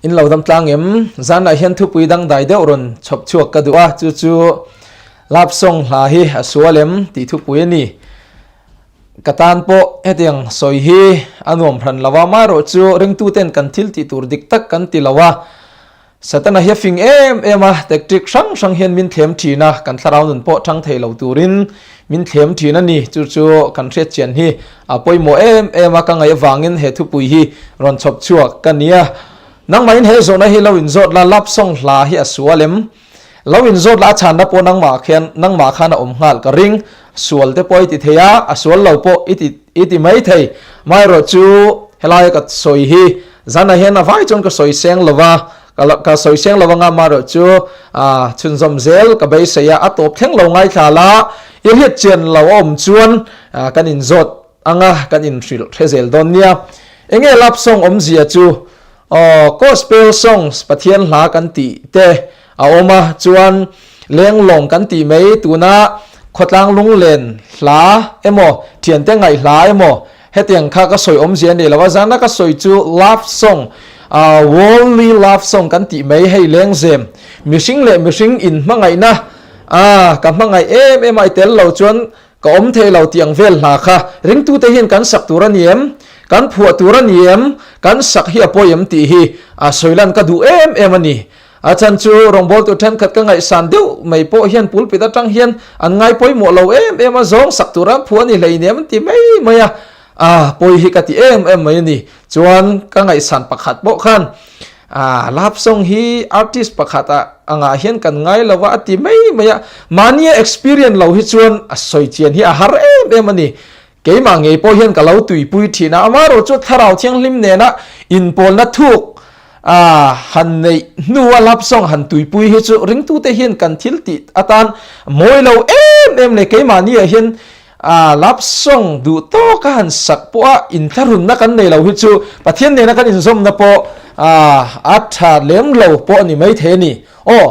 In lo dam tlang em? Zanah hian thupui dangdai deuh rawn chhawp chhuak ka duh a, chu chu Love Song hla hi a sual em tih thupui a ni. Ka tan pawh hetiang sawi hi a nuam hran lo a, amaherawhchu ringtuten kan thil tih tur dik tak kan ti lo a, Satana hi a fing em em a, tactic hrang hrang hian min thlem thin a, kan thlarau nun pawh thang thei lo turin min thlem thin a ni. Chu chu kan hriat chian hi a pawimawh em em a, ka ngaih avangin he thupui hi rawn chhawp chhuak ka ni a. Nangmahin he zawhna hi lo inzawt la, love song hla hi a sual em? Lo inzawt la, a chhanna pawh nangmah khian nangmah khan a awm nghal ka ring. Sual te pawh i ti thei a, a sual lo pawh i ti i ti mai thei. Amaherawhchu helaia ka sawi hi Zanah hian a vai chuan ka sawi seng lo va, ka sawi seng lo anga amaherawhchu chhunzawm zel ka beisei a, a tawp thleng lo ngaithla la, i hriat chian lo a awm chuan kan inzawt anga kan inhrilh hre zel dawn nia. Enge love song awmzia chu? Aw, gospel songs, Pathian hla kan tih te a awm a, chuan lenglawng kan tih mai tuna khawtlang lunglen hla emaw, thiante ngaih hla emaw, Hetiang kha ka sawi awmzia a ni lo a, zana ka sawi chu love song, worldly love song kan tih mai hei lengzem, mihring leh mihring in hmangaihna, ah ka hmangaih em em a i tel lo chuan ka awm thei lo tih ang vel hla kha ringtute hian kan sak tur a ni em, kan phuah tur a ni em, kan sak hi a pawi em tih hi sawi lan ka duh em em a ni. A chhan chu rawngbawltu thenkhat ka ngaihsan deuh mai pawh hian pulpit atang hian an ngai pawimawh lo em em a, zawng sak tura an phuah a ni hleinem an ti mai mai a, ah pawi hi ka ti em em mai a ni. Chuan ka ngaihsan pakhat pawh khan ah love song hi artist pakhat ah angah hian kan ngai lo a a ti mai mai a, mahnia experience lo hi chuan a sawi chian hi a har em em a ni. Keimah ngei pawh hian ka lo tuipui thin a, amaherawhchu Thlarau Thianghlim nena inpawlna thuk a han neih hnua lapsawng han tuipui hi chu ringtute hian kan thil tih atan mawi lo em em leh keimahniah hian a lapsawng duh tawka han sak pawha inthlahrunna kan nei lo hi chu Pathian nena kan inzawmna pawh a tha lem lo pawh a ni maithei a ni. Aw.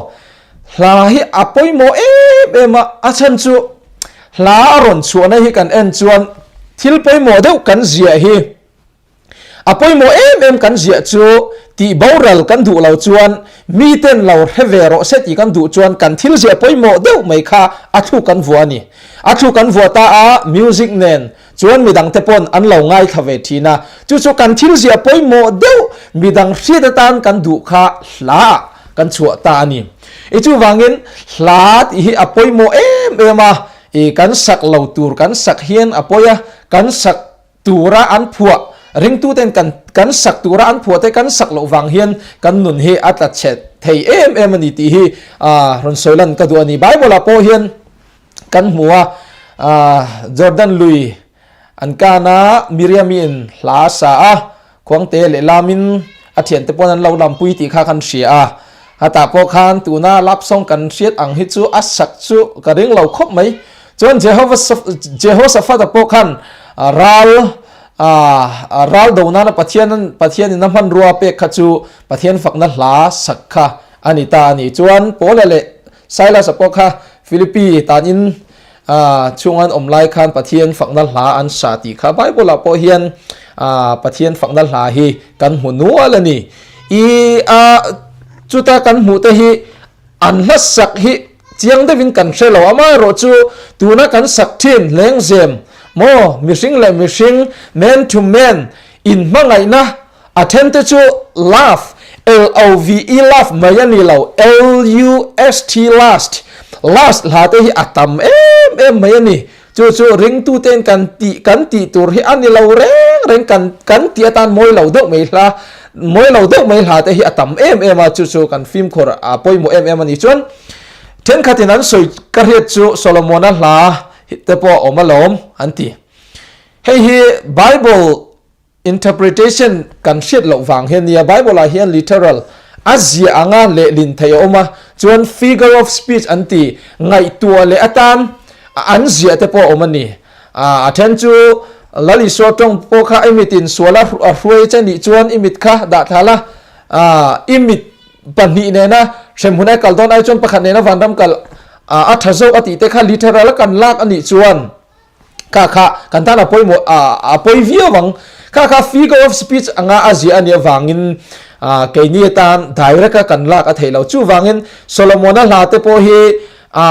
Hla hi a pawimawh em em a, a chhan chu hla a rawn chhuahna hi kan en chuan thil pawimawh deuh kan ziah hi a pawimawh em em kan ziah chu tih boral kan duh lo chuan miten lo hre ve rawh se tih kan duh chuan kan thil ziah pawimawh deuh mai kha a thluk kan vuah a ni. A thluk kan vuah ta a music nen chuan midangte pawn an lo ngaithla ve thin a, chu chu kan thil ziah pawimawh deuh midang hriat atan kan duh kha hla ah kan chhuah ta a ni. I chuvangin hla tih hi a pawimawh em em a, i kan sak lo tur kan sak hian a pawi a, kan sak tura an phuah ringtuten kan kan sak tura an phuah te kan sak loh vang hian kan nun hi a tla chhe thei em em a ni tih hi rawn sawi lan ka duh a ni. Bible ah pawh hian kan hmu a, Jordan lui an kan a, Miriam-i in hla a sa a, Khuangte lehlamin a thiante pawn an lo lampui tih kha kan hria a, hetah pawh khan tuna love song kan hriat ang hi chu a sak chu ka ring lo khawp mai. Chuan Jehoshaphat-a pawh khan ral ral do nana Pathian Pathianin a hmanrua a pek kha chu Pathian fakna hla sak kha a ni ta a ni. Chuan Paula leh Silas-a pawh kha Philippi tanin chhunga an awm lai khan Pathian fakna hla an sa tih kha Bible-ah pawh hian Pathian fakna hla hi kan hmu nual a ni. I a chuta kan hmuh te hi an hla sak hi chiang deuhin kan hre lo. Amaherawhchu tuna kan sak thin lengzem maw mihring leh mihring, man to man, inhmangaihna A then te chu love, L-O-V-E love mai a ni lo, L-U-S-T lust, lust hla te hi a tam em em mai a ni. Chu chu ringtuten kan tih kan tih tur hi a ni lo reng reng kan kan tih atan mawi lo deuh mai hla mawi lo deuh mai hla te hi a tam em em a, chu chu kan fimkhur a pawimawh em em a ni. Chuan thenkhatin an sawi ka hriat chu Solomona hla te pawh a awm alawm an ti. Hei hi Bible Interpretation kan hriat loh vang hian nia Bible ah hian literal a ziah anga lehlin theih a awm a, chuan figure of speech an ti ngaihtuah leh atan an ziah te pawh a awm a ni. A then chu Lal Isua tawng pawh kha i mit in sual a hruai che nih chuan i mit kha dah thla la, i mit pahnih nena hremhmun ai kal dawn ai chuan pakhat nena vanram kal a tha zawk a tih te kha literal a kan lak a nih chuan Kha kha kan tan a pawimawh a pawi viau ang. Kha kha figure of speech anga a ziah a nih avangin Keini atan direct a kan lak a theih lo. Chuvangin Solomona hla te pawh hi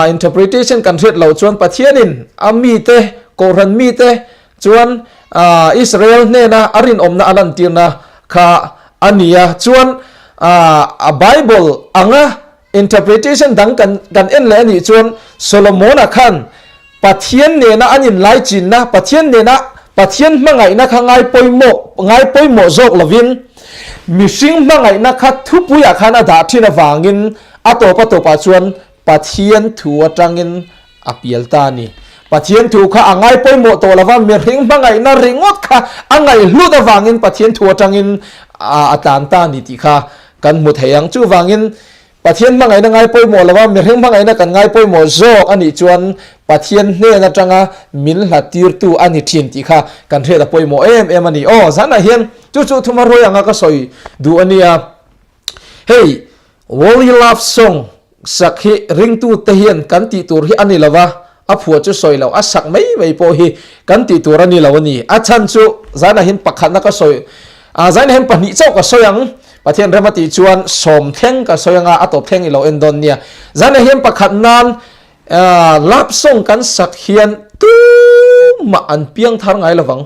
interpretation kan hriat loh chuan Pathianin a mite, Kohhran mite chuan Israel hnena a rinawmna a lantirna kha a ni a. Chuan a Bible anga Interpretation dang kan kan en leh a nih chuan Solomona khan Pathian nena an inlaichinna, Pathian nena Pathian hmangaihna kha ngai pawimawh ngai pawimawh zawk lovin mihring hmangaihna kha thupuiah khan a dah thin avangin a tawp a tawpah chuan Pathian thu atangin a pial ta a ni. Pathian thu kha a ngai pawimawh tawh lova mihring hmangaihna ringawt kha a ngaihhlut avangin Pathian thu atangin a tlan ta a ni tih kha Kan hmu thei ang. Chuvangin, Pathian hmangaihna ngai pawimawh lova mihring hmangaihna kan ngai pawimawh zawk a nih chuan Pathian hnen atanga min hlat tirtu a ni thin tih kha kan hriat a pawimawh em em a ni. Aw, zanah hian chu chu thuma ruai anga ka sawi duh a nia. Hei, Wally Love Song Sak hi ringtute hian kan tih tur hi a ni lo va, a phuah chu sawi lo, a sak mai mai pawh hi kan tih tur a ni lo a ni. A chhan chu zainah hian pakhatna ka sawi, zainah hian pahnih chauh ka sawi ang, Pathian rem a tih chuan sawm thleng ka sawi anga a tawp thleng i lo en dawn nia. Zainah hian pakhat nan love song kan sak hian tumah an piang thar ngai lo vang.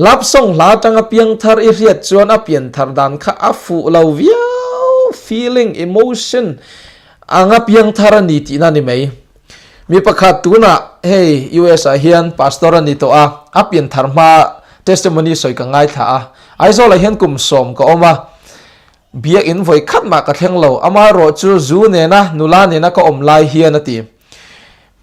Love song hla atanga piangthar i hriat chuan a pianthar dan kha a fuh lo viau, feeling, emotion anga piangthar a ni tihna a ni mai. Mi pakhat tunah hei US ah hian pastor a ni tawh a, a pianthar hma testimony sawi ka ngaithla a, Aizawl ah hian kum sawm ka awm a, biakinn vawi khat mah ka thleng lo, amaherawh chu zu nena nula nena ka awm lai hian a ti.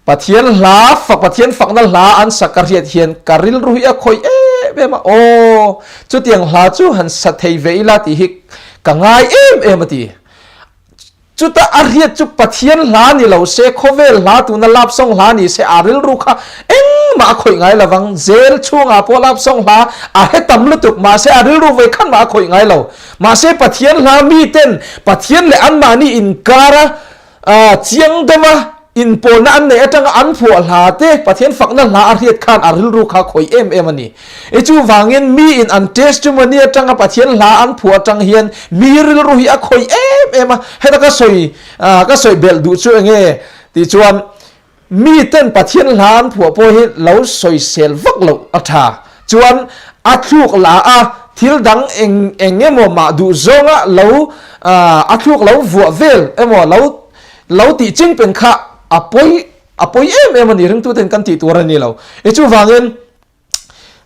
Pathian hla fak Pathian fakna hla an sak ka hriat hian ka rilru hi a khawih em em a, aw chutiang hla chu han sa thei ve ila tih hi ka ngai em em a ti. Chuta a hriat chu Pathian hla ni lo se, khawvel hla tuna love song hla ni se a rilru kha engmah a khawih ngai lovang, jail chhungah pawh love song hla a hre tam lutuk mahse a rilru vei khan mah a khawih ngai lo. Mahse Pathian hla miten Pathian leh anmahni inkara Chiang deuha inpawlna an neih atanga an phuah hla te Pathian fakna hla a hriat khan a rilru kha khawi em em a ni. I chuvangin miin an testimony atanga Pathian hla an phuah atang hian mi rilru hi a khawi em em a. Heta ka sawi ka sawi belh duh chu enge tih chuan Mi ten Pathian hla an phuah pawh hi lo sawisel vak loh a tha. Chuan a thluk la a thil dang eng eng emaw mah duh zawnga lo a thluk lo vuah vel emaw lo lo tih ching pen kha a pawi a pawi em em a ni ringtu ten kan tih tur a ni lo. I chuvangin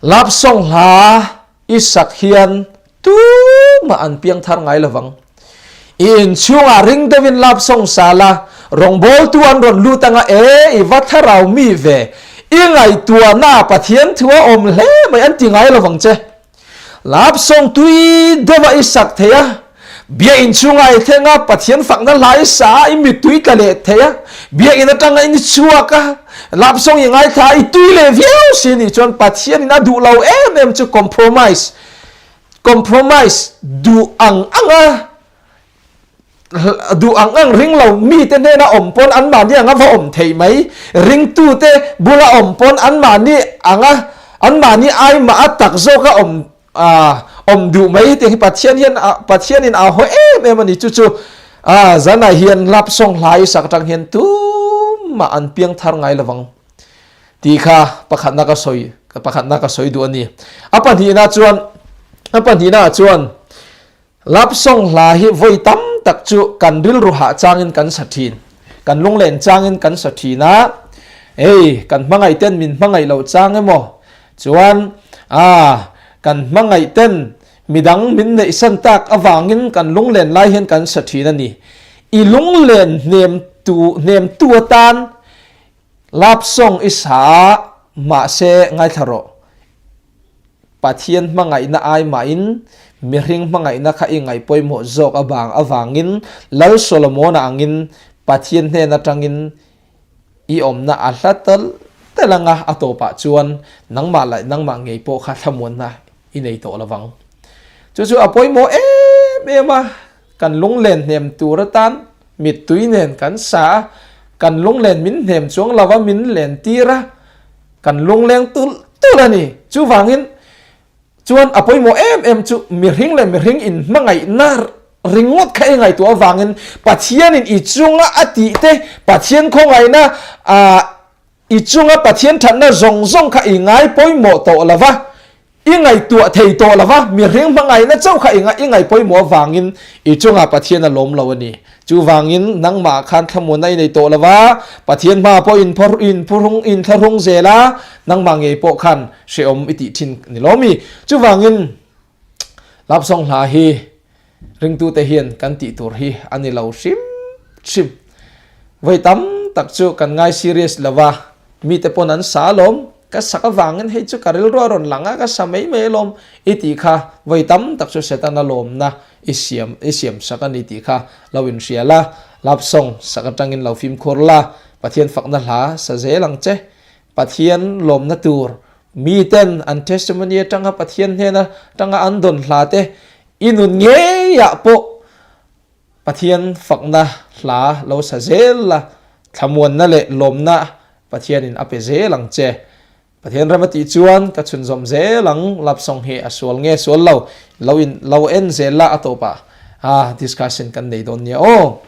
Love song hla i sak hian tumah an piang thar ngai lovang. I inchhungah ring deuhin love song sa la, rawngbawltu an rawn lut anga e i va thlarau mi ve, i ngaihtuahna Pathian thu a awm hle mai an ti ngai lovang che. Love song tui deuha i sak thei a, Biakinn chhungah i thleng a, Pathian fakna hla i sa a, i mittui tla leh thei a, Biakinn atanga in i chhuak a, lapsawng i ngaithla a, i tui leh viau si nih chuan Pathianin a duh lo em em chu compromise, compromise, duh ang ang a, duh ang ang ring lo mite hnena awm pawn anmahni anga va awm thei mai, ringtute bula awm pawn anmahni anga, anmahni ai mah a tak zawka awm A awm duh mai tih hi Pathian hian Pathianin a haw em em a ni. Chu chu a zanah hian lap sawng hla i sak atang hian tumah an piang thar ngai lovang tih kha pakhatna ka sawi pakhatna ka sawi duh a ni. A pahnihna chuan a pahnihna ah chuan Lap song hla hi vawi tam tak chu kan rilru hah changin kan sa thin, kan lunglen changin kan sa thin a, hei kan hmangaih ten min hmangaih loh chang emaw chuan ah kan hmangaih ten midang min neihsan tak avangin kan lunglen lai hian kan sa thin a ni. I lunglen hnem tu hnem tu atan lap song i sa a mahse ngaithla rawh. Pathian hmangaihna ai mahin mihring hmangaihna kha i ngaih pawimawh zawk avang avangin Lal Solomona angin Pathian hnen atangin i awmna a hla tal tal anga a tawpah chuan nangmah leh nangmah ngei pawh kha thlamuanna i nei tawh lovang. Chu chu a pawimawh em em a, kan lunglen hnem tur atan mittui nen kan sa a, kan lunglen min hnem chuang lova min len tir a, Kan lungleng tulh tulh a ni. Chuvangin chuan a pawimawh em em chu mihring leh mihring inhmangaihna ringawt kha i ngaihtuah avangin Pathianin i chunga a tih te, Pathian khawngaihna ah i chunga Pathian thatna zawng zawng kha i ngai pawimawh tawh lo va, i ngaihtuah thei tawh lo va, mihring hmangaihna chauh kha i ngaih pawimawh avangin i chungah Pathian a lawm lo a ni. Chuvangin nangmah khan thlamuanna i nei tawh lo va, Pathian hmaah pawh inthlahrung zel a, nangmah ngei pawh khan hrehawm i tih thin ni lawm i. Chuvangin Lapsawng hla hi ringtute hian kan tih tur hi a ni lo hrim hrim. Vawi tam tak chu kan ngai serious lo va, mite pawn an sa alawm, ka sak avangin hei chu ka rilru a rawn lang a, ka sa mai mai alawm i tih kha vawi tam tak chu Setana lawmna i siam i siam sak a ni tih kha lo inhria la, Lapsawng sak atangin lo fimkhur la, Pathian fakna hla sa zel ang che. Pathian lawmna tur miten an testimony atanga Pathian hnena tanga an dawn hla te i nun ngeiah pawh Pathian fakna hla lo sa zel la, thlamuanna leh lawmna Pathianin a pe zel ang che. Pathian ram a tih chuan ka chhunzawm zel ang, love song hi a sual nge sual lo, lo in lo en zel la a tawpah discussion kan nei dawn nia aw.